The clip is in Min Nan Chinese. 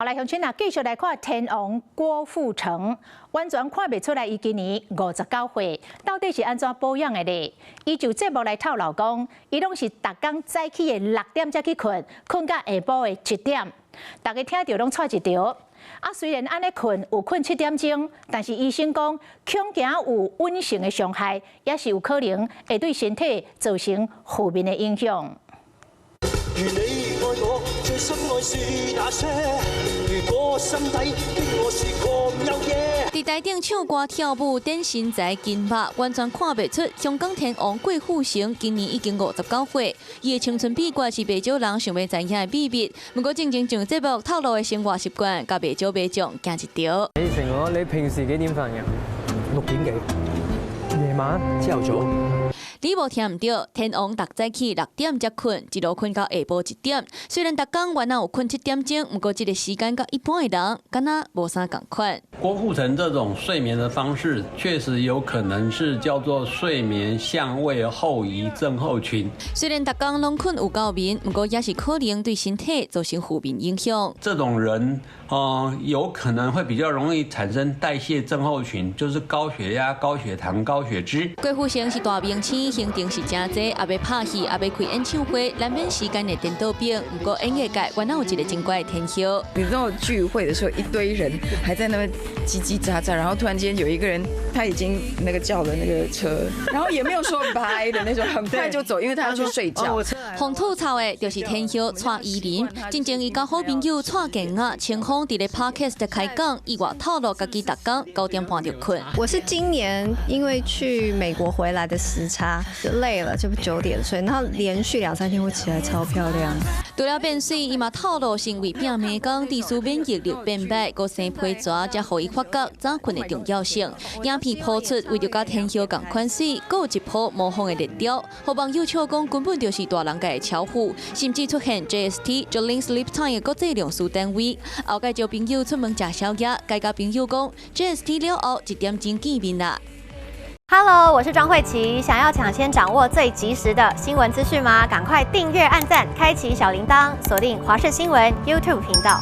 好來，鄉親啊，繼續來看天王郭富城，完全看袂出來，伊今年59歲，到底是按怎保養的咧？伊就節目來透露講，伊攏是逐工早起的6點才去睏，睏到下晡的1點，大家聽著攏掣一著。啊，雖然按呢睏有睏7點鐘，但是醫生講，恐驚有隱性的傷害，也是有可能會對身體造成負面的影響。如你愛我，最深愛是那些？如果心底的我是狂又野。佇台頂唱歌跳舞，展身材筋肉，完全看袂出。香港天王郭富城今年已經59歲，伊的青春秘訣是袂少人想欲知影的秘密。毋過進前上節目透露的生活習慣，共袂少民眾驚一著。你成我，你平時幾點瞓㗎？ 6點幾。夜晚？朝頭早。你無聽毋著，天王逐早起6點才睏，一路睏到下晡1點。雖然逐工原來有睏7點鐘，毋過這個時間佮一般的人敢若無啥仝款。郭富城這種睡眠的方式，確實有可能是叫做睡眠相位後移症候群。雖然逐工攏睏有夠眠，毋過也是可能對身體造成負面影響。這種人哦，有可能會比較容易產生代謝症候群，就是高血壓、高血糖、高血脂。郭富城是大明星，行程是誠濟，也欲拍戲，也欲開演唱會，難免時間會顛倒反。毋過演藝界原來有一個真乖的天后。你知道聚會的時候，一堆人還在那邊嘰嘰喳喳，然後突然間有一個人，他已經那個叫了那個車，然後也沒有說拜的那種，很快就走，因為他要去睡覺。予吐槽的就是天后蔡依林，進前伊佮好朋友蔡健雅、青峰佇咧 Podcast 開講，意外透露家己逐工9點半就睏。我是今年因為去美國回來的時差，就累了，就9點睡，然後連續兩三天會起來超漂亮。除了變媠，伊嘛透露成為病魔工，致使免疫力變歹，閣生皮蛇，才予伊發覺早睏的重要性。影片播出，為著佮天后仝款媠，閣有一波模仿的熱潮，予網友笑講根本就是大人界的巧婦，甚至出現 JST Jolin Sleep Time 的國際量數單位。後蓋招朋友出門食宵夜，該佮朋友講 JST 了後1點鐘見面啦。 Hello，我是莊慧琪。想要搶先掌握最及時的新聞資訊嗎？趕快訂閱、按讚、開啟小鈴鐺，鎖定華視新聞 YouTube 頻道。